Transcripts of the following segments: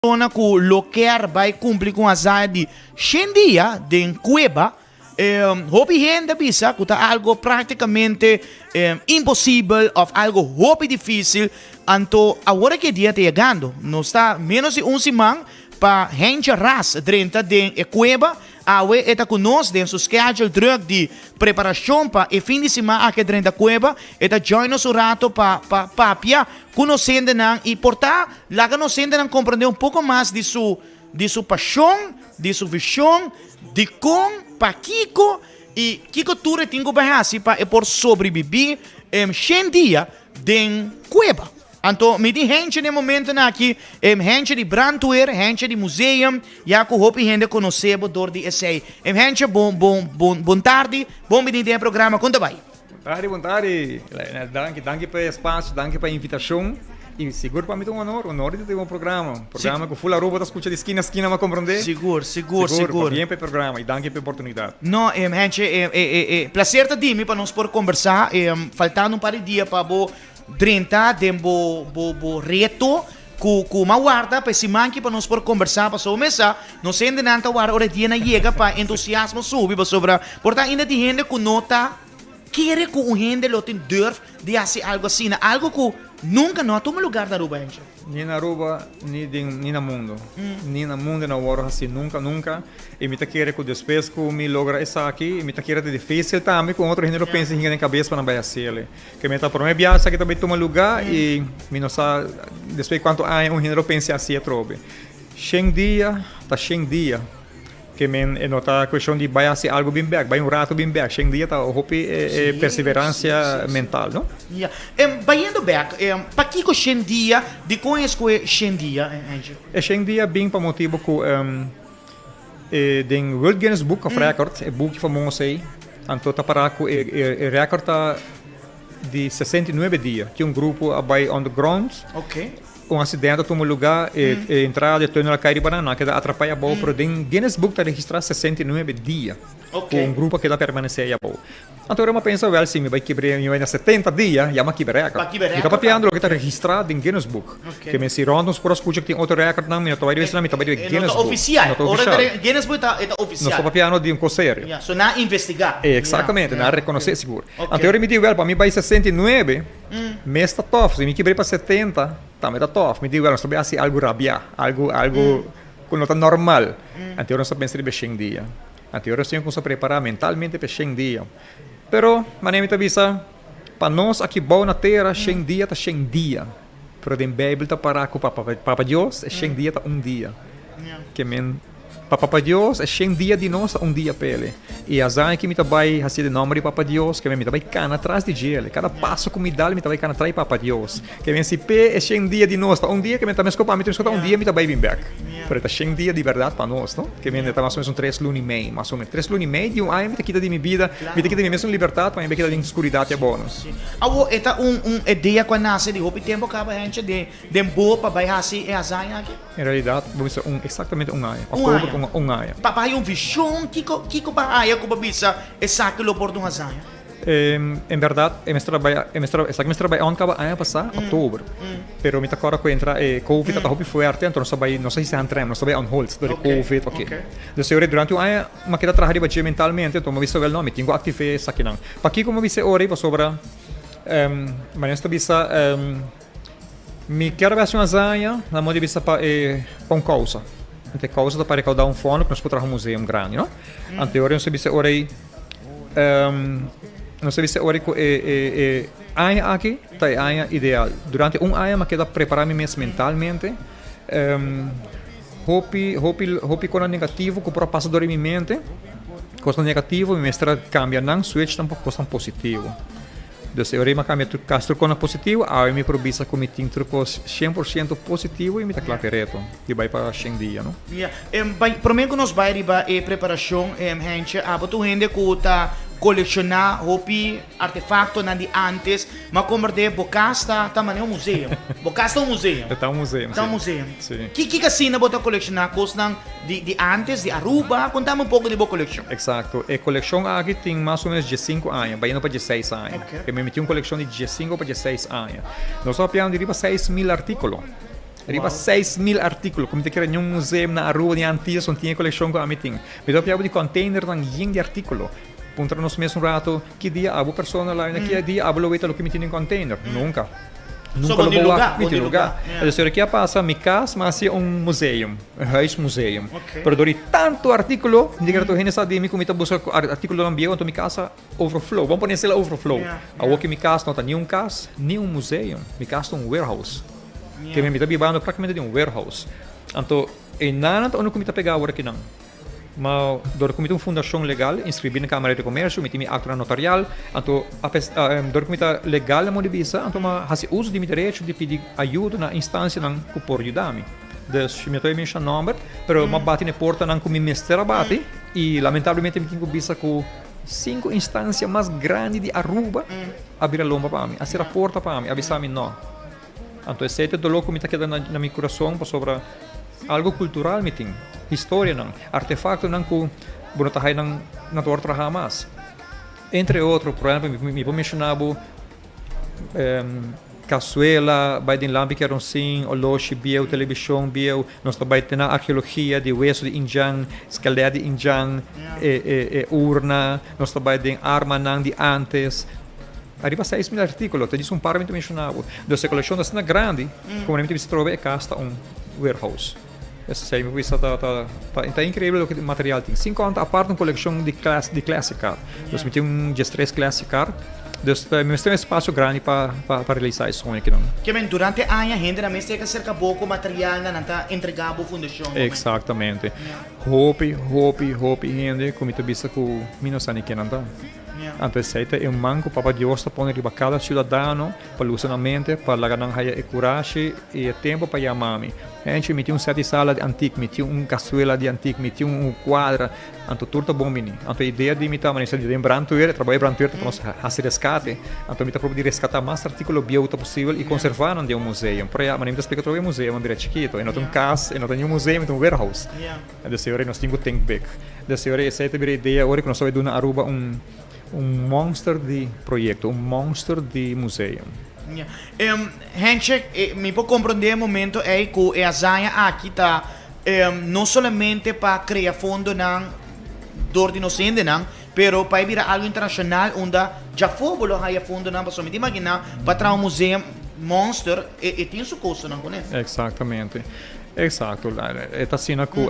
Persona ku lo kier bai kumpli ku un hazaña di shen dia den kueba, hopi hende a bisa ku ta algo praktikamente imposibel òf algo hopi difísil. Anto awor aki e dia ta yegando. Nos ta ménos di un siman pa Hentje Ras drenta den e kueba. Awe e ta ku nos den su schedule druk di preparashon pa e fin di siman aki a drenta kueba. E ta join nos un rato pa pa papia ku nos hendenan i por ta Laga nos hendenan komprendé un poko mas di su di su pashon, di su vishon, dikon, pakiko i kiko tur e tin ku bai hasi pa e por sobribibí shen dia den kueba. Anto mi tin hentje den e momentonan aki, hentje di brandweer, hentje di museum, ya ku hopi hende konosé bo dor di esei. Hentje, bon bon bon bon tardi, bon bini den e programa. Kon ta bai? Bon tardi, bon tardi. Danki, danki pa e espacio, danki pa e invitacion. Y sigur pa mi ta un honor, honor di ta den bo programa. Un programa cu full Aruba ta scucha di skina a skina, m'a comprende. Sigur, sigur, sigur. Sigur, pabien pa e programa y danki pa e oportunidad. No, Hentje, e placer ta di mi pa nos por conversa. Faltando un par di dia pa bo drenta den bo, bo, bo reto cu, cu m'a warda pa e siman aki pa nos por conversa. Pasobra bo mesa, nos hendenan ta warda ora e dianan yega pa entusiasmo subi, pasobra por ta ainda tin hende cu no ta Kere ku un hende lo tin durf di hasi algu asina, algu ku nunka no a tuma lugar na Aruba, Angel? Ni na Aruba, ni den, ni na mundo. Ni na mundo no a wòrdu hasi nunka, nunka. I mi ta kere ku despues ku mi logra esaki, mi ta kere ta difísil tambe ku un otro hende lo pensa hinka den kabes pa nan bai hasiel. Ke mi ta promé biaha esaki ta bai tuma lugá i mi no sa despues di kuantu aña un hende lo pensa hasi atrobe. Shen dia ta shen dia. Ke men e no ta cuestion di bai haci algo bin bek, bai un rato bin bek. Shen dia ta hopi perseverancia mental, no? Ya. Bayendo bek, pakico shen dia? Dicon e escohe shen dia, Angie? E shen dia bin pa motibo cu den World Guinness Book of Records, e buki famoso ey, anto ta para cu e record ta di 69 dia. Tin un grupo a bai underground. Un asidente a tuma lugá, e entrada di e tùnel a kai riba nan, nan a keda atrapá ei abou, pero den Guinness Book ta registrá 69 dia ku un grupo a keda permanesé ei abou. Anto ora mi a pensa, wèl, si mi bai kibra, mi bai na 70 dia, ya mi a kibra rèkòrt. Mi ta papiando loke ta registrá den Guinness Book. Ke men si rònt nos por a skucha ku tin otro rèkòrtnan, mi no ta bai riba esnan, mi ta bai riba e Guinness Book. No ta ofisial. Guinness Book e ta ofisial. Nos ta papiando di un kos serio. So nan a investigá. Eksaktamente, nan a rekonosé sigur. Anto ora mi di, wèl, pa mi bai 69, Mes ta tof, si mi kibra pa 70, tambe ta tof. Mi di, bueno, nos ta bay haci algo rabia, algo, algo cu no ta normal. Anto nos ta pensa riba e shen dia. Anto nos tin cu prepara mentalmente pa e shen dia. Pero, manera mi ta bisa, pa nos aki bou na tera, shen dia ta shen dia. Pero den Bijbel ta para cu pa Papa Dios e shen dia ta un dia. Ke men. Pa Papa Dios, e shen dia di nos ta un dia p'Ele. I azaña ki mi ta bai hasi den nomber di Papa Dios, ke men mi ta bai kana tras di djele. Kada paso ku mi dal, mi ta bai kana tras di Papa Dios. Ke men si p'e e shen dia di nos ta un dia, ke men ta meskos pa mi ta meskos ta un dia mi ta bai bin bèk. Pero e ta shen dia di bèrdat pa nos, no? Ke men e ta mas o menos un tres luna i mei, mas o menos. Tres luna i mei di un aña mi ta kita di mi bida, mi ta kita di mi mesun libertat pa mi bai keda den skuridat i abou, no? Awor, e ta un un idea ku a nase di hopi tempu kaba, hèntje, den den bo pa bai hasi e azaña aki? En realidad, bo mester un exactamente un aña. Un aña. Oktober, un aña. Pa haya un vision, kiko, kiko pa haya ku bo bisa esaki lo por ta un hazaña? En berdad, e mester a bai, e mester, esaki mester a bai on kaba aña pasá, oktober. Pero mi ta kòrda ku entra e covid tabata hopi fuerte, anto nos a bai, nos a hisa handrem, nos a bai on hold dor di covid, oke. Dus e ora durante un aña mi a keda traha riba dje mentalmente, anto mi a bisa wèl no, mi tin ku aktiv'é esakinan. Pakiko mi a bisa e ora ei? Pasobra, manera nos ta bisa, Mi kier a hasi un hazaña na modo di bista pa e pa un causa. Anto e causa ta pa recauda un fondo ku nos por traha un museum grandi, no? Anto e ora nos a bisa ora ei nos a bisa ora ei ku e e e aña aki ta e aña ideal. Durante un aña mi a keda prepara mi mes mentalmente hopi hopi hopi kosnan negativo ku por a pasa dor di mi mente, kosnan negativo mi mester a kambia nan, switch nan pa kosnan positivo. Dus e ora mi a cambia tur cas tur cosnan positivo, awe mi por bisa cu mi tin tur cos 100% positivo y mi ta cla p'e reto di bay pa shen dia, no? Ya, bay, prome cu nos bay riba e preparacion, Hentje, abo ta un hende cu ta colecciona hopi artefactonan di antes, m'a comprende bo cas ta ta manera un museo, bo cas ta un museo. Ta un museo, si. Ta un museo. Si. Ki ki asina bo ta colecciona cosnan di di antes, di Aruba? Contami un poco di bo coleccion. Exacto. E coleccion aki tin mas o menos diescinco aña, bayendo pa diesseis aña. Ok. Mi tin un coleccion di diescinco pa diesseis aña. Nos ta papiando di riba 6000 articulo. Riba 6000 artíkulo. Ku mi ta kere niun museum na Aruba ni Antillas no tin e kolekshon ku ami tin. Mi ta papia di containernan yen di artíkulo. Puntra nos mes un rato, ki dia abo persona la ki dia abo lo weta loke mi tin den container? Nunka. Nunka lo bo wak, mi tin lugá. Entonces ora ki a pasa, mi kas mi a hasi un museum, un huismuseum. Pero dor di tantu artíkulo, mi ta kere tur hende sa di mi ku mi ta buska artíkulonan bieu, anto mi kas a overflow. Bon pone esei la overflow. Awor ki mi kas no ta ni un kas ni un museum. Mi kas ta un warehouse. Ke mi ta bibando praktikamente den un warehouse. Anto einan ta unda ku mi ta pega awor akinan. Ma dor ku mi ta un fundashon legal inskribí na Kámara di Komersio, mi tin mi aktonan notarial, anto dor ku mi ta legal na modo di bisa, anto mi a hasi uso di mi derecho di pidi ayudo na instansianan ku por yuda mi. Dus mi a tawai menshoná nòmber, pero mi a bati na e portanan ku mi mester a bati i lamentablemente mi tin ku bisa ku sinku instansia mas grandi di Aruba a bira lomba pa mi, a sera porta pa mi, a bisa mi nò. Anto esei ta e doló ku mi ta keda na mi kurason pasobra algu kultural mi tin, historianan, artefaktonan ku bo no ta haña nan na ta wòrdu traha mas. Entre otro, por ehèmpel, mi por menshoná bo kasuela, bai den lampi keronsin, oloshi bieu, telebishon bieu, nos ta bai te na arkeologia di weso di indjan, skelet di indjan, e urna, nos ta bai den armanan di ántes. Ariba 6000 artíkulo, ta djis un par mi ta menshoná bo. Dus e kolekshon ta asina grandi, ku mi ta bisa trobe e kas ta un warehouse. Esei mi por bisa ta ta ta ta inkreibel loke material tin. Sin konta apart un kolekshon di klas di classic car. Dus mi tin un diestres classic car. Dus mi mester un espasio grandi pa pa pa realisá e soño akinan. Ke men durante aña hendenan mester ka serka bo ku materialnan nan ta entregá bo fundashon. Eksaktamente. Hopi hopi hopi hende ku mi ta bisa ku mi no sa ni ken nan ta. Anto esei ta e man ku Papa Dios ta pone riba kada siudadano pa lusa nan mente, pa laga nan haya e kurashi i e tempu pa yama mi. Henchi, mi tin un sèt di sala di antik, mi tin un kasuela di antik, mi tin un kuadra. Anto tur ta bon bini. Anto e idea di mi ta manera di den brandweer, e trabou di brandweer ta pa nos hasi reskate. Anto mi ta proba di reskatá mas artíkulo bieu ta posibel i konservá nan den un museum. Por e manera mi ta splika tur e museum a bira chikito. E no ta un kas, e no ta ni un museum, e ta un warehouse. Deseo ora nos tin ku think big. Deseo ora esei ta bira idea ora ku nos ta bai duna Aruba un un monster di proyekto, un monster di museum. Ya. Henche, mi por komprondé e momento ei ku e hazaña aki ta no solamente pa krea fondonan dor di nos hendenan, pero pa e bira algu internashonal unda djafó bo lo haya fondonan pasobra mi ta imaginá pa traha un museum monster e tin su kostonan kuné. Eksaktamente. Exacto, e ta asina cu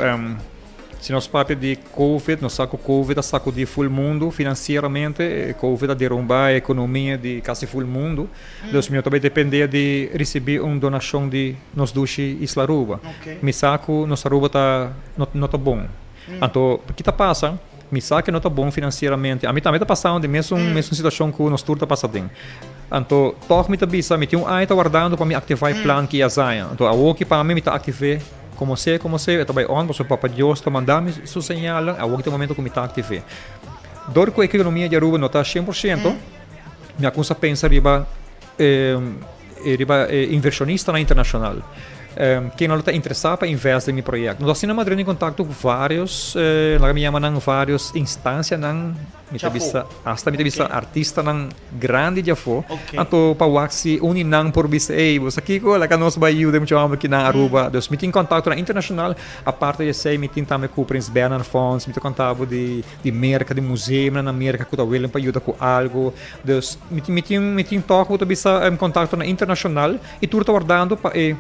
si nos papia di Covid, nos sa cu Covid a sacudi full mundo financieramente, Covid a derumba e economia di casi full mundo, dus mi no ta bay depende di ricibi un donacion di nos dushi isla Aruba. Mi sa cu nos Aruba ta no ta bon. Anto ki ta pasa? Mi sa ke no ta bon finansieramente. Ami tambe ta pasando den mesun mesun situashon ku nos tur ta pasa den. Anto tòg mi ta bisa mi tin un aña ta wardando pa mi aktivá e plan ki Yazaya. Anto awoki pa mi mi ta aktiv'é komo se komo se e ta bai on pasobra Papa Dios ta manda mi su señalnan awoki ta e momento ku mi ta aktiv'é. Dor ku ekonomia di Aruba no ta 100% mi a kumsa pensa riba riba e invershonistanan internashonal. Ken lo ta interesá pa invest den mi proyekto. Nos asina Madrid den kontakto ku vários, laga mi yama nan vários instansianan, mi ta bisa asta mi ta bisa artistanan grandi di afó. Anto pa wak si un di nan por bisa, ey, bo sa kiko? Laga nos bai yuda e mucha hòmber aki na Aruba. Dus mi tin kontaktonan internashonal. Aparte di esei mi tin tambe ku Prins Bernhard Fonds, mi ta konta bo di di Merka, di museumnan na Merka ku ta willing pa yuda ku algu. Dus mi tin mi tin mi tin tòg bo ta bisa kontaktonan internashonal. I tur ta wardando pa e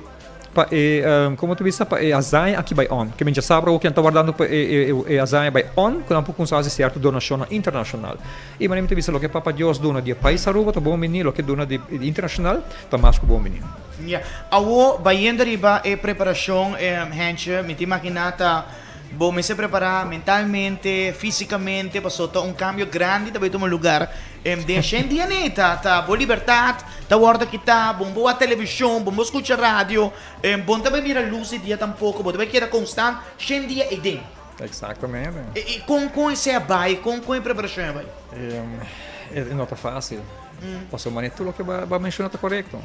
pa e komo ta bisa pa e hazaña aki bai on. Ke men dja sabra oki nan ta wardando pa e e hazaña bai on ku nan por kumsa hasi sierto donashonnan internashonal. I manera mi ta bisa loke Papa Dios duna di e pais Aruba ta bon bini, loke duna di internashonal ta mas ku bon bini. Ya. Awo bayendo riba e preparashon Hentje, mi ta imaginá ta Bo mester prepará mentalmente, físikamente, pasobra ta un kambio grandi ta bai tuma lugar den shen dia nei. Ta ta bo libertat ta wòrdu kitá, bo no por wak televishon, bo no por skucha radio, bo no ta bai mira lus di dia tampoko, bo ta bai keda konstant shen dia ei den. Eksaktamente. I kon kon esei a bai? Kon kon e preparashon a bai? E no ta fásil, pasobra manera tur loke bo a menshoná ta korekto.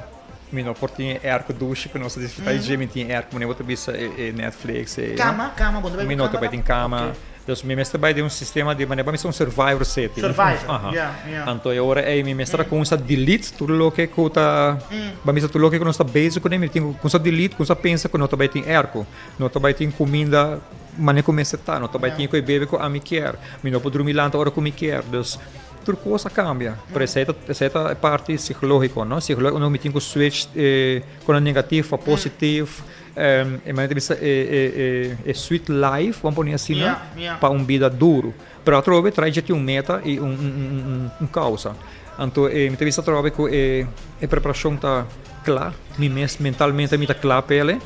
Mi no por tin e airco dushi cu nos ta disfruta di dje, mi tin e airco manera bo ta bisa e Netflix, e. Cama, cama, bo no ta bai Mi no ta bai tin cama. Dus mi mester bai den un sistema di manera pa mi sa un survivor setting. Survivor, Aha. yeah, yeah. Anto e ora ei mi mester a kumsa delete tur loke ku ta ba misa tur loke ku nos ta bezig kuné mi tin ku kumsa delete kumsa pensa ku no ta bai tin airco no ta bai tin kuminda manera ku mester ta no ta bai tin ku e bebe ku ami kier mi no por drumi lanta ora ku mi kier dus tur kos a kambia pero esei ta esei ta e parti psikologiko no psikologiko unda mi tin ku switch e kos negativo pa positivo. E manera ta bisa e e e e sweet life, vamos pone asina, pa un bida duru. Pero atrobe trae dje tin un meta i un un un un un causa. Anto e mi ta bisa atrobe ku e e preparashon ta kla, mi mes mentalmente mi ta kla p'ele.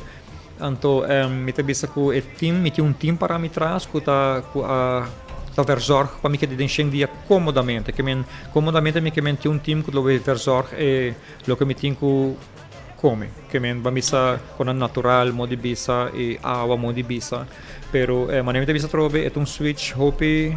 Anto mi ta bisa ku e team, mi tin un team para mi tras ku ta ku a ta verzorg pa mi keda den shen dia komodamente. Ke men komodamente mi ke men tin un team ku lo verzorg e loke mi tin ku Come, ke men ba misa con nan natural mo di bisa y awa mo di bisa, pero e manera mi ta bisa atrobe e ta un switch hopi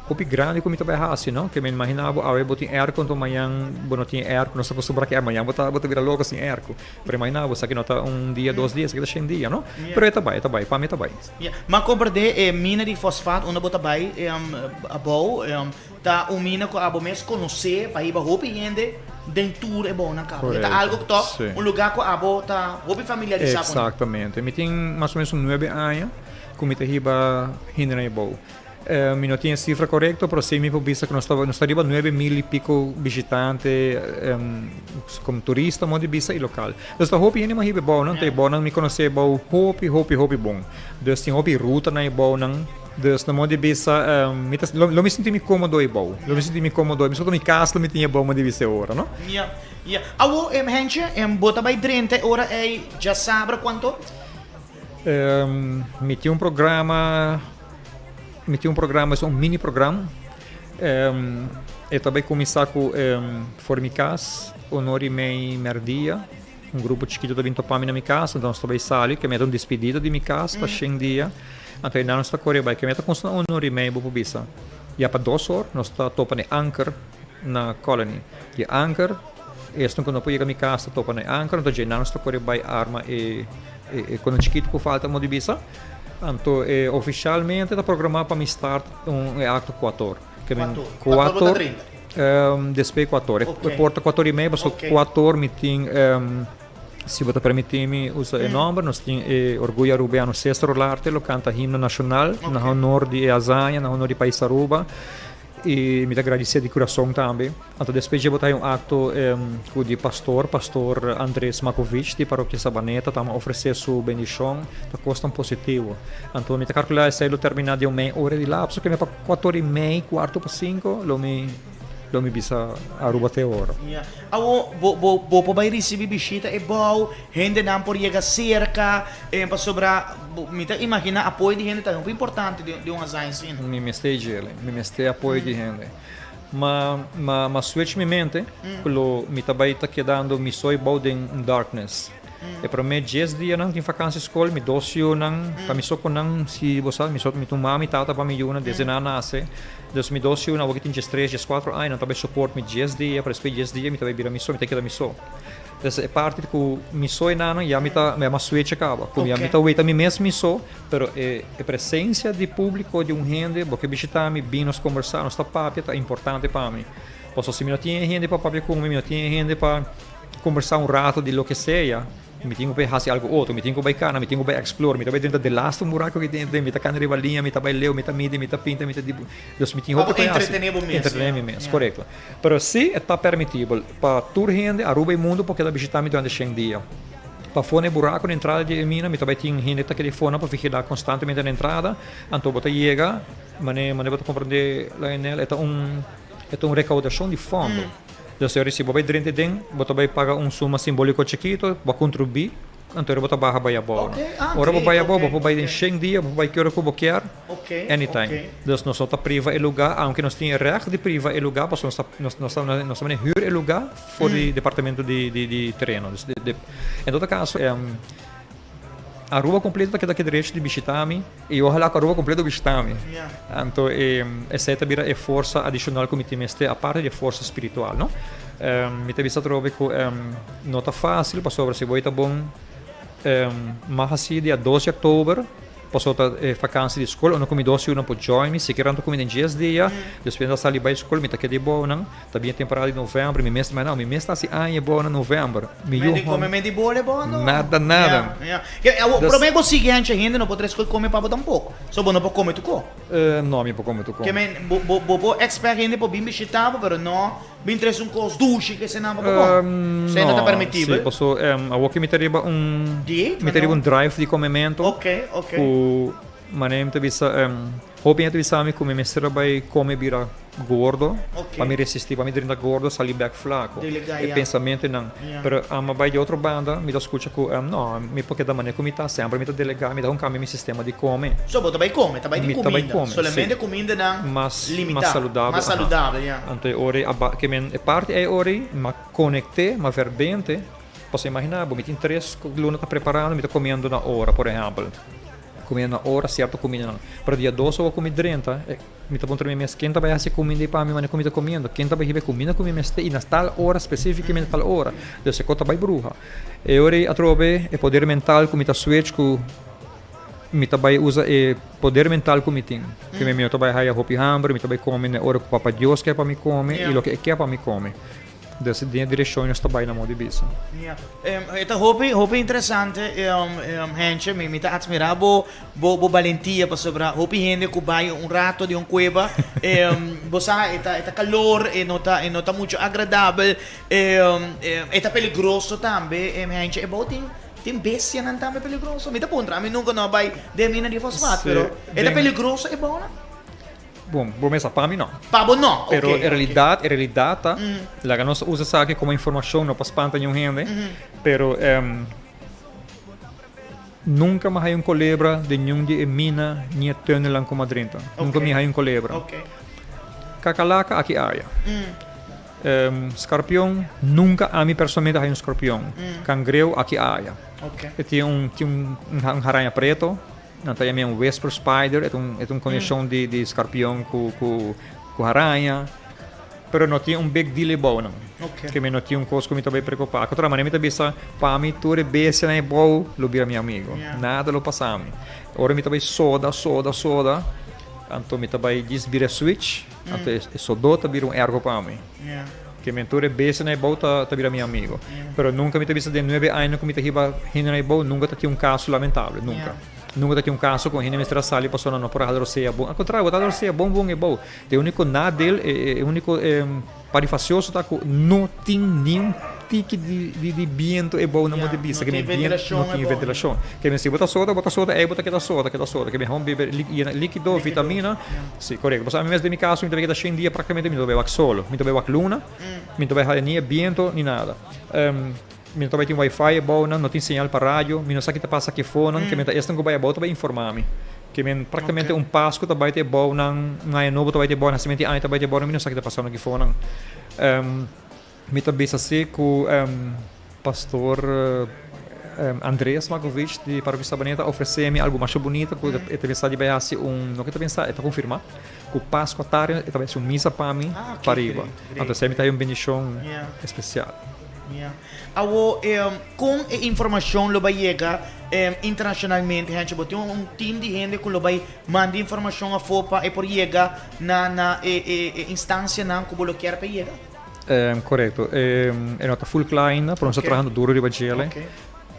hopi grandi cu mi ta bay haci no, ke men imagina bo awe bo tin airco enton mañan bo no tin airco, nos ta acostumbra cu mañan bo ta bo ta bira loco sin airco, pero imagina bo esaki no ta un dia dos dia esaki ta shen dia no, pero e ta bay e ta bay pa mi e ta bay. Ma comprende e mina di fosfaat unda bo ta bay abou Ta un mina ku abo mes konosé pa hiba hopi hende den tur e bounan kaba. E ta algu ku tòg un lugá ku abo ta hopi familiarisá kuné. Eksaktamente. Mi tin mas o ménos un nuebe aña ku mi ta hiba hende na e bou. Mi no tin e sifra korekto, pero sí mi por bisa ku nos ta nos ta riba 9000 i piko bishitante komo turista modo di bisa i lokal. Dus ta hopi hende mi a hiba e bounan, ta e bounan mi konosé e bou hopi hopi hopi bon. Dus tin hopi ruta na e bounan. Dus na modo di bisa, mi ta, lo, lo mi sinti mi komodo ei bou. Lo mi sinti mi komodo. Mi sota mi kas lo mi tin e bou modo di bisa e ora, no? Ya, ya. Awo, em, Hentje, em, bo ta bai drenta e ora ei djasabra kuanto? Em, mi tin un programa, mi tin un programa, es un mini program. Em, e ta bai kuminsá ku, em, for mi kas, un ora i mei mèrdia. Un grupo chikitu ta bin topa mi na mi kas, anto nos ta bai sali, ke mi a ta un dispedida di mi kas pa shen dia. Anto einan nos ta kore bai, ke mi a ta kunsna un ora i mei bo por bisa. Ya pa dos or nos ta topa na e anker na Colony. Di e anker, esnan ku no por yega mi kas ta topa na e anker, anto dje einan nos ta kore bai arma e e kono chikitu ku falta mo di bisa. Anto e ofishalmente ta programá pa mi start un e akto kuator. Ke men Kuator. Despues kuator. E por ta kuator i mei pasobra kuator mi tin, si bo ta permití mi usa e nòmber, nos tin e Orguyo Arubiano Cesar Olarte lo kanta himno nashonal na honor di e hazaña, na honor di pais Aruba. I mi ta gradisé di kurason tambe. Anto despues dje bo ta hay un akto ku di pastor, pastor Andres Makovich di Parokia Sabaneta ta ofresé su bendishon. Ta kosnan positivo. Anto mi ta kalkulá esei lo terminá den un mei ora di lapso, ke mi pa kuator i mei, kuarto pa sinku lo mi lo mi bisa Aruba te ora. Ya. Awo bo bo bo por bai risibí bishita e bou, hendenan por yega serka, pasobra bo mi ta imaginá apoyo di hende ta hopi importante den den un hazaña asina. Mi mester djele, mi mester apoyo di hende. Ma ma ma switch mi mente ku lo mi ta bai ta kedando mi soy bou den un darkness. E prome dies dianan tin vakansi skol mi dos yunan ta mi so ku nan si bo sa mi so mi ta un mami tata pa mi yunan desde nan a nase dus mi dos yunan awor ki tin diestres dieskuatro aña nan ta bai support mi dies dia pero despues dies dia mi ta bai bira mi so mi ta keda mi so. Des e parti ku mi so e nanan ya mi ta mi a switch a kaba ku mi ta weta mi mes mi so. Pero e e presencia di publico di un hende bo ke bishita mi bin nos combersa nos ta papia ta importante pa mi. Pasobra si mi no tin e hende pa papia cu mi, mi no tin e hende pa combersa un rato di loke sea, mi tin cu bay haci algo otro, mi tin cu bay cana, mi tin cu bay explora, mi ta bay drenta delaste un buraco ki tin mi ta cana riba liña, mi ta bay leu, mi ta midi, mi ta pinta, mi ta dibu. Dus mi tin hopi Pa bo entretene bo mes. Entretene mi mes, corecto. Pero si e ta permitibel pa tur hende Aruba y mundo por keda bishita mi durante shen dia. Pafó na e buraco na entrada di e mina mi ta bai tin hende ta keda fona pa vigilá constantemente na entrada, anto bo ta yega mane mane bo ta comprende Lionel e ta un e ta un recaudacion di fondo. Dus e ora si bo bai drenta den bo ta bai paga un suma simbolico chikito bo a contribuí anto ora bo ta baha bai abou. Ora bo bai abou bo por bai den shen dia bo por bai ki ora ku bo kier anytime. Dus nos no ta priva e lugá aunke nos tin e recht di priva e lugá pasobra nos ta nos nos ta nos ta mane huur e lugá. For di departamento di di di tereno. Dus de de en todo caso Aruba completo ta keda ke derecho di bishita mi y ojalá ku Aruba completo bishita mi. Anto e esei ta bira e forsa adicional ku mi tin mester aparte di e forsa spiritual no. Mi ta bisa atrobe ku no ta facil pasobra si bo ta bon mas hasi dia dos di october. Paso ta e vakantie di skol, unda ku mi dos yunan por join mi, sikiera nan ta kumi den dies dia, despues nan ta sali bai skol, mi ta keda e bounan, ta bin e temporada di novèmber, mi mes ta manda, mi mes ta hasi aña e bou na novèmber, mi yu Medi kome medi bole bo no? Nada nada. Ya, ya. Awor, promé bo sigui hancha hende no por tres koi kome pa bo tampoko, so bo no por kome tuko. No, mi por kome tuko. Ke men, bo bo bo por expect hende por bin bishita bo, pero no Bin tres un kos dushi ke senan pa bo kome. Esei no ta permitibel. Si, paso awor ke mi ta riba un Diet, mi ta riba un drive di komemento. Ok, ok. Ku manera mi ta bisa hopi hende ta bisa mi ku mi mester a bai kome bira gordo Ok. pa mi resisti, pa mi drenta gordo sali bek flako. Delegá, E ya. pensamentonan. Ya. Pero ami a bai di otro banda mi ta skucha ku no, mi por keda manera ku mi ta, semper mi ta delegá, mi ta kon kambia mi sistema di kome. So bo ta bai kome, ta bai di Mi ta bai kuminda. kome, si. Solamente kumindanan Mas, limitá, mas saludabel, mas aha. saludabel, ya. Anto e ora ei a ba, ke men e parti ei ora ei m'a konekt'é, m'a verbente, pasobra imaginá bo mi tin tres luna ta preparando, mi ta komiendo na ora, por ehèmpel, komiendo na ora sierto kumindanan, pero dia dos ora ku mi drenta, e mi ta puntra mi mes ken ta bai hasi e kuminda ei pa mi manera ku mi ta komiendo, ken ta bai hiba e kuminda ku mi mester i na tal ora, spesífikamente tal ora, dus e kos ta bai bruha. E ora ei atrobe e poder mental ku mi ta switch ku. Mi ta bai usa e poder mental ku mi tin. Ke mi no ta bai haya hopi hamber, mi ta bai kome na e ora ku Papa Dios ke pa mi kome i loke e ke pa mi kome. Dus den e direkshon nos ta bai na modo di bisa. Ya. E ta hopi, hopi interesante, Hentje. Mi, mi ta atmirá bo, bo, bo balentia pasobra hopi hende ku bai un rato den un kueba, bo sa e ta, e ta kalor, e no ta, e no ta muchu agradabel, e ta peligroso tambe, Hentje. E bo tin. Tin bestianan tambe peligroso? Mi ta puntra, ami nunca no a bai den mina di fosfaat, pero e ta peligroso e bounan? Bon, bo mesa pa mi no. Pa bo no, oke. Pero e realidad, e realidad ta, laga nos usa esaki como informacion, no pa spanta niun hende, pero nunca mi a haya un colebra den niun di e mina ni e tunnelnan cu mi a drenta. Nunca mi a haya un colebra. Kakalaka aki aya. Skarpion, nunka ami personalmente a haña un skorpion. Kangreu aki aya. E tin un tin un haraña preto, nan ta yam'é un whisper spider, e ta un e ta un konekshon di di skarpion ku ku ku haraña, pero no tin un big deal ebou nan. Ke mi no tin un kos ku mi ta bai preokupá. Ku otro manera mi ta bisa, pa mi tur e bestianan ebou lo bira mi amigo. Nada lo pasa mi. Ora mi ta bai soda soda soda, anto mi ta bai djis bira switch. Anto e sodó ta bira un ergo pa mi. Ke men tur e bestianan ebou ta ta bira mi amigo. Pero nunka mi ta bisa den nuebe añanan ku mi ta hiba hendenan ebou nunka ta tin un kaso lamentable, nunka. Nunka ta tin un kaso ku un hende mester a sali pasobra nan no por a hala rosea bon. Al kontrario, bo ta hala rosea bon bon ebou. E uniko nadeel, e uniko parti fasioso ta ku no tin niun tiki di di biento ebou nan bo ta bisa. No tin ventilashon No tin ventilashon. Ke men si bo ta soda, bo ta soda, ei bo ta keda soda, keda soda. Ke mehor bebe likido, vitamina. Si, korekto. Pasobra ami mes den mi kaso mi ta bai keda shen dia praktikamente mi no ta bai wak solo. Mi ta bai wak luna, mi no ta bai haya ni e biento ni nada. Mi no ta bai tin wifi abou nan, no tin señal pa radio, mi no sa ki ta pasa kefo nan, ke men ta esnan ku bai abou ta bai informa mi. Ke men praktikamente un Pasku ta bai te abou nan, un aña nobo ta bai te abou nan, hasimentu di aña ta bai te abou nan, mi no sa ki ta pasando kefo nan. Mi ta bisa si ku Pastor Andres Markovich di Parokia Sabaneta a ofresé mi algu masha bunita ku e ta pensa di bai hasi un, no ku e ta pensa, e ta konfirmá ku Paskua tardi e ta bai hasi un misa pa mi pariba. Anto esei mi ta haña un bendishon espesial. Awor, kon e informashon lo bai yega internashonalmente, Hencho? Bo tin un tim di hende ku lo bai manda informashon afó pa e por yega na e instansianan ku bo lo kier pa e yega? Korekto. E no ta full kla ainda, pero nos ta trahando duro riba djele.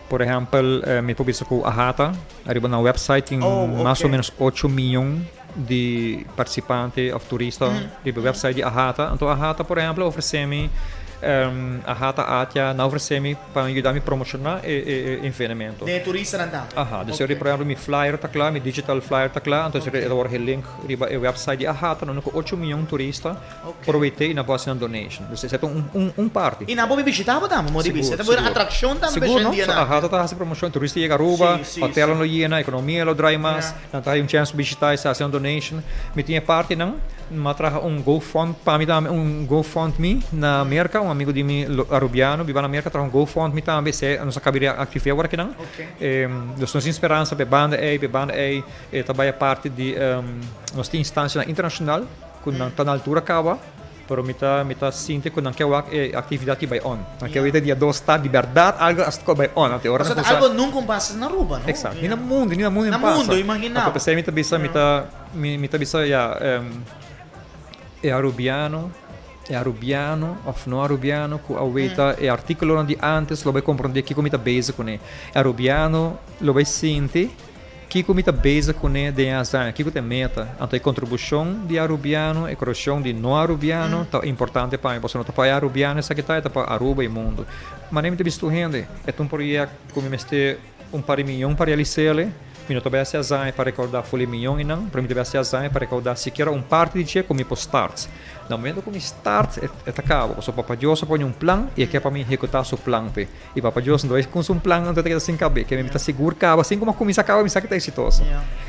Por ehèmpel, mi por bisa ku AHATA, ariba nan website tin mas o ménos ocho mion di partisipante òf turista riba e website di AHATA. Anto AHATA, por ehèmpel, a ofresé mi, AHATA, ATIA, nan a ofresé mi pa yuda mi promoshoná e evenemento. Den e turistanan tambe? Aha. Dus por ehèmpel, mi flyer ta kla, mi digital flyer ta kla, anto e ta wòrdu gelink riba e website di AHATA, nan ku ocho mion turista. Probeté i nan por hasi nan donation. Dus esei ta un parti. I nan por bin bishita bo tambe, modi bisa. Sigur, Ta por sigur. atrakshon tambe Sigur, no? shendia So nan. AHATA ta hasi promoshon, turista yega Aruba, Si, si, hotelnan si. lo yena, ekonomia lo drai mas, nan ta haña un chèns pa bishita i sa hasi nan donation. Mi tin e partinan, mi a traha un GoFund pa mi tambe, un GoFundMe na Merka, un amigu di mi arubiano biba na Merka a traha un GoFundMe tambe, esei nos a kabi reaktiv'é awor akinan. Dus nos tin speransa pa e banda ei, pa e banda ei e ta bai a parti di nos tin instansianan internashonal. Ku nan ta na altura kaba. Pero mi ta mi ta sinti ku nan ke wak e aktividat ki bai on. Nan ke weta dia dos ta di bèrdat algu a stop bai on. Anto e ora nan Pasobra algu nunka un pasa na Aruba, no? Eksakto. Ni na mundu, ni na mundu Na pasa. mundu, imagina Anto bo. p'esei mi ta bisa mi ta mi mi ta bisa ya e arubiano e arubiano òf no arubiano ku a weta e artíkulonan di ántes lo bai komprondé kiko mi ta bezig kuné. E arubiano lo bai sinti. Kiko mi ta bezig kuné den e hazaña? Kiko ta e meta? Anto e kontribushon di Arubiano, e koreshon di no Arubiano ta importante pa mi, pasobra no ta pa e Arubiano esaki ta, e ta pa Aruba i mundu. Manera mi ta bisti tur hende, e ta un proyekto ku mi mester un par di miyon pa realis'el. Mi no ta bai hasi hazaña pa rekaudá ful e miyon einan, pero mi ta bai hasi hazaña pa rekaudá sikiera un parti di dje ku mi por start. Na momento ku mi start, e ta kaba, pasobra Papa Dios a pone un plan i e ke pa mi ehekutá su plan p'e. I Papa Dios no ta ku un plan anto ta keda sin kab'é. Ke mi ta sigur kaba sin ku mi a kuminsá kaba mi sa ku ta eksitoso.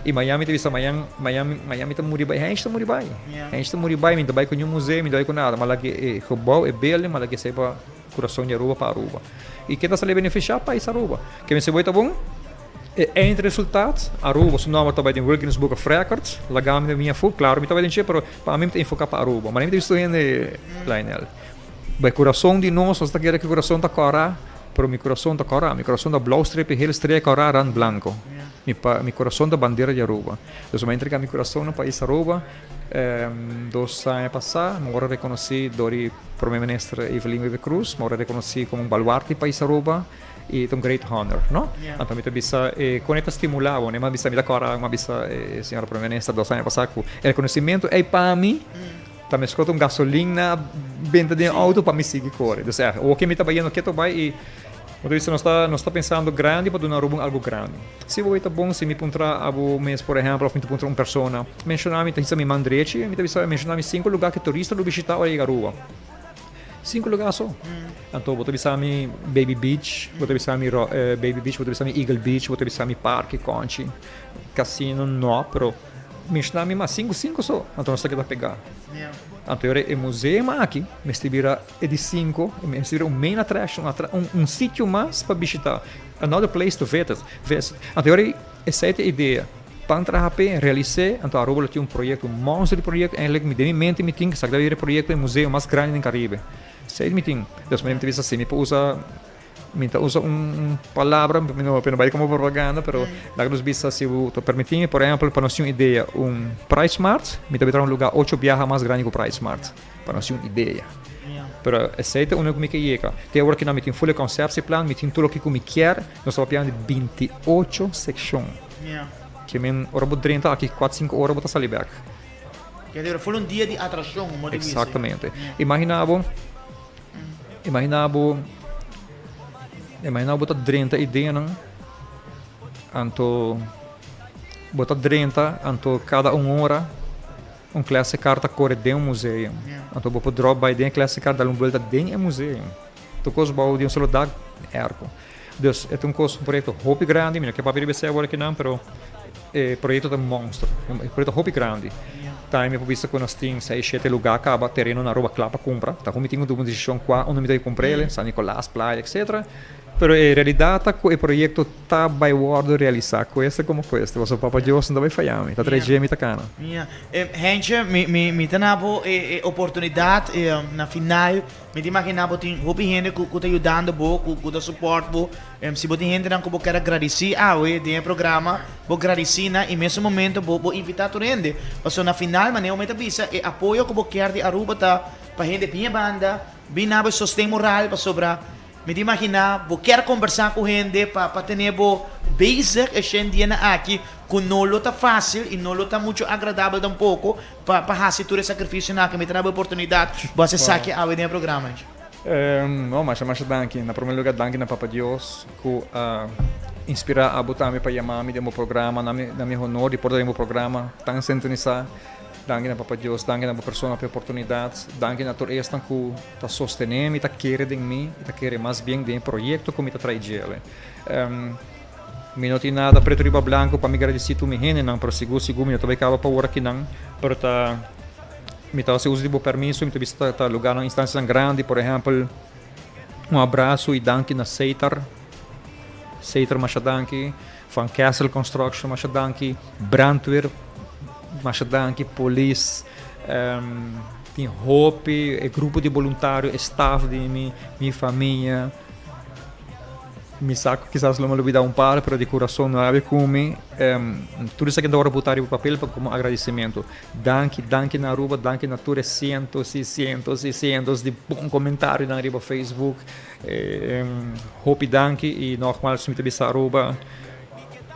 I mañan mi ta bisa mañan mañan mañan mi ta muri bai hènsh ta muri bai. Hènsh ta muri bai mi no ta bai ku niun museo mi no ta bai ku nada. Mi a laga e gebou e building mi a laga esei pa kurason di Aruba pa Aruba. I ke ta sali benefisiá pais Aruba. Ke mi si bo ta bon e eindresultaat Aruba su nòmber ta bai den World Guinness Book of Records laga mi den mi afó klaro mi ta bai den dje pero pa ami mi ta enfoká pa Aruba. Manera mi ta bisto hende Lionel. Bo e kurason di nos, nos ta kere ku e kurason ta kòrá, pero mi kurason ta kòrá, mi kurason ta blou strepi hel strea kòrá rand blanko. Mi pa mi kurason ta bandera di Aruba. Dus mi a entrega mi kurason na pais Aruba dos aña pasá, mi wòrdu rekonosí dor di Prome Minister Evelyn Wever Croes, mi wòrdu rekonosí komo un baluarte di pais Aruba i ta un great honor, no? Anto mi ta bisa e kon e ta stimulá bo, mi a bisa mi ta kòrda mi a bisa e señora Prome Minister dos aña pasá ku e rekonosimentu ei pa mi, Ta meskos ta un gasolin na benta den auto pa mi sigui kore. Dus ègt, oke mi ta bayendo keto bai i bo ta bisa nos ta nos ta pensando grandi pa duna Aruba un algu grandi. Si bo ta bon si mi puntra abo mes por ehèmpel òf mi ta puntra un persona, menshoná mi ta hisa mi man drechi mi ta bisa menshoná mi sinku lugá ku turista lo bishitá ora yega Aruba. Sinku lugá so. Anto bo ta bisa mi Baby Beach, bo ta bisa mi Baby Beach, bo ta bisa mi Eagle Beach, bo ta bisa mi Parke Conchi, Casino no, pero. Menshoná mi mas sinku sinku so, anto nos ta keda pegá. Anto e ora e museum aki mester bira e di sinku, e mester bira un main attraction, un un sitio mas pa bishitá, another place to visit, visit. Anto e ora esei ta e idea, pan traha p'e, realis'é, anto Aruba lo tin un proyekto, un monster di proyekto, eigenlijk mi den mi mente mi tin esaki ta bira e proyekto, e museo mas grandi den Caribe. Esei mi tin. Despues mi ta bisa si mi por usa. Mi ta usa un palabra, mi no no bai como propaganda, pero laga nos bisa si bo ta permiti mi, por ehempel, pa nos tin un idea, un Price Mart, mi ta bai traha un lugar ocho biaha mas grandi ku Price Mart, pa nos tin un idea. Pero esei ta uno ku mi ke yega. Te awor kinan mi tin full e conceptieplan, mi tin tur loke ku mi kier, nos ta papiando di 28 sekshon. Ke men ora bo drenta aki kuat sinku ora bo ta sali bek. Ke debe full un dia di atraccion, como di bisa. Exactamente. Imagina bo. Imaginá bo, imaginá bo ta drenta ideanan, anto bo ta drenta, anto kada un ora un classic car ta kore den un museum. Anto bo por drop by den e classic car, dal un buelta den e museum. Tur kos bou di un solo dak, airco. Dus e ta un kos, un proyekto hopi grandi, mi no ke papia riba esei awor akinan, pero e proyekto ta un monster, e proyekto hopi grandi. Tambe mi por bisa ku nos tin seis, shete lugá kaba tereno na Aruba kla pa kumpra. Ta ku mi tin ku tuma un desishon kua unda mi ta bai kumpra el, San Nicolas, Playa, etcetera. Pero e realidat ta ku e proyekto ta bai wòrdu realisá, kueste komo kueste, pasobra Papa Dios no ta bai faya mi, ta trae dje mi ta kana. Ya. Hentje, mi mi mi ta na bo e oportunidat na final. Mi ta imaginá bo tin hopi hende ku ku ta yudando bo, ku ku ta support bo. Si bo tin hendenan ku bo kier a gradisí awe den e programa, bo gradisí nan i mesun momento bo bo invitá tur hende. Pasobra na final, manera bo mi ta bisa, e apoyo ku bo kier di Aruba ta pa hende bin e banda, bin na bo e sosten moral, pasobra Mi ta imaginá bo kier kombersá ku hende pa pa tene bo bezig e shen dianan aki ku no lo ta fásil i no lo ta muchu agradabel tampoko pa pa hasi tur e sakrifisionan aki. Mi ta na bo oportunidat bo hasi esaki awe den e programa. No, masha masha danki. Na prome lugar danki na Papa Dios ku a inspirá abo tambe pa yama mi den bo programa. Na mi na mi honor di por ta den bo programa tan sintonisá. Danki na Papa Dios, danki na bo persona pa e oportunidat, danki na tur esnan ku ta sostené mi, ta kere den mi i ta kere mas bien den e proyekto ku mi ta trae djele. Mi no tin nada pretu riba blanku pa mi gradisí tur mi hendenan, pero sigur sigur mi no ta bai kaba pa ora kinan, pero ta mi ta hasi uso di bo permiso, mi ta bisa ta ta lugarnan, instansianan grandi, por ehèmpel, un abraso i danki na Seitar, Seitar masha danki. Van Kessel Construction masha danki, Brandweer masha danki, Polis, Tin hopi, e grupo di boluntario, e staff di mi, mi famia. Mi sa ku kisas lo mi lubidá un par, pero di kurason no abi ku mi. Tur esaki ta wòrdu botá riba papel pa komo agradesimentu. Danki, danki na Aruba, danki na tur e sientos i sientos i sientos di bon komentarionan riba Facebook. Hopi danki i nogmaals mi ta bisa Aruba,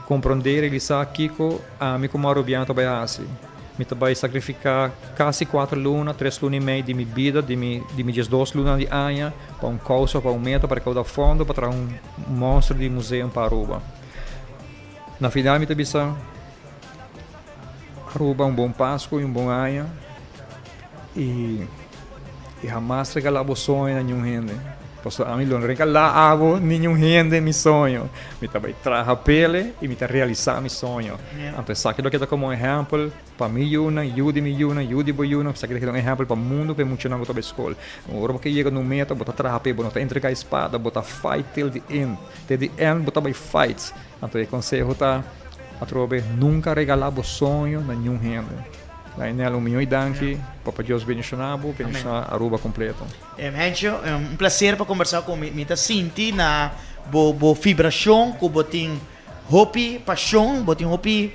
komprondé i realisá kiko ami komo arubiano ta bai hasi. Mi ta bai sakrifiká kasi kuater luna, tres luna i mei di mi bida, di mi di mi diesdos luna di aña, pa un kousa, pa un meta, pa rekouda fondo pa traha un monstro di museum pa Aruba. Na final mi ta bisa Aruba un bon Pasku i un bon aña i i hamas regalá bo soño na niun hende. Pasobra ami lo no regalá abo niun hende mi soño. Mi ta bai traha p'ele i mi ta realisá mi soño. Anto esaki lo keda komo ehèmpel pa mi yunan, yu di mi yunan, yu di bo yunan. Esaki ta keda un ehèmpel pa mundu, pa e muchanan ku ta bai skol. Ora bo ke yega na un meta, bo ta traha p'e, bo no ta entregá e spada, bo ta fight till the end. Te di end bo ta bai fight. Anto e konseho ta atrobe, nunka regalá bo soño na niun hende. Lionel, un mion i danki. Papa Dios bendishoná bo, bendishoná Aruba kompleto. Hencho, un placer pa conversa cu mi. Mi ta sinti na bo bo vibracion cu bo tin hopi pasion, bo tin hopi,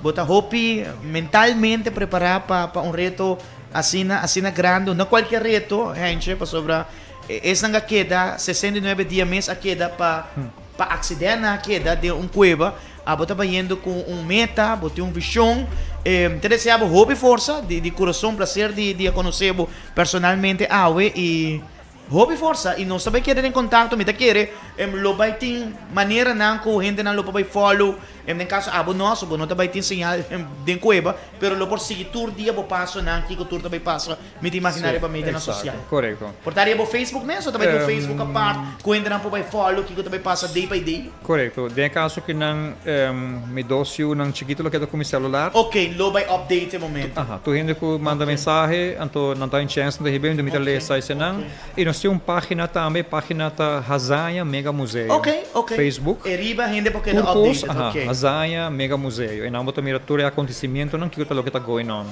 bo ta hopi mentalmente prepara pa pa un reto asina asina grandi. No cualkier reto, Hencho, pasobra esnan a keda 69 dia mes a keda pa pa accident nan a keda den un cueva. Abo ta bayendo cu un meta, bo tin un vision. Mi ta desea bo hopi forsa di di curason, placer di di a conoce bo personalmente awe y hopi forsa. Y nos ta bay keda den contacto, mi ta kere lo bay tin maneranan cu hendenan lo por bay follow, den caso abo no, so bo no ta bay tin señal den cueba, pero lo por sigui tur dia bo pasonan, kico tur ta bay pasa. Mi ta imaginá riba medianan sosial. Korekto. Por ta riba bo Facebook mes o ta bai tin un Facebook apart ku hendenan por bai follow kiko ta bai pasa day by day? Korekto. Den e kaso ku nan mi dos yunan chikito lo keda ku mi selular. Ok, lo bai update e momento. Aha, tur hende ku manda mensahe anto nan ta un chèns nan ta hib'é, mi ta lesa esenan. I nos tin un página tambe, e página ta Hazaña Mega Museo. Ok, ok. Facebook. E riba hende por keda updated, ok. Tur kos, aha, Hazaña Mega Museo. E nan bo ta mira tur e akontesimentonan kiko ta loke ta going on.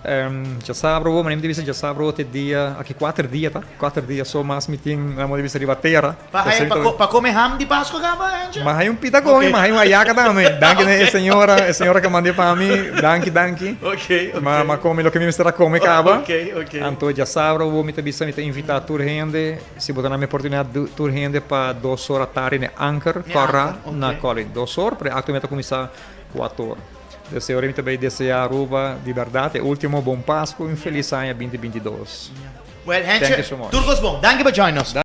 Djasabra bo, manera mi ta bisa djasabra bo te dia, aki kuater dia ta, kuater dia so mas mi tin na moda di bisa riba tera. Pa haya, pa, pa come ham di Pascua kaba, Angel? Ma haya un pita come, ma haya un ayaka tambe. Danki na e señora, e señora ke manda pa mi, danki, danki. Ok, ok. Ma, ma come loke mi mester a come kaba. Ok, ok. Anto djasabra bo mi ta bisa, mi ta invita tur hende, si bo ta na mi oportunidad, tur hende pa dos or atardi na e Anker, Kòrá, na Collin. Dos or, pero e akto mi ta kuminsá kuater or. Deseo mi ta bay desea Aruba di berdad e ultimo bon Pascu y un feliz aña binti 22. Well, Henche, tur cos bon. Danki pa join nos.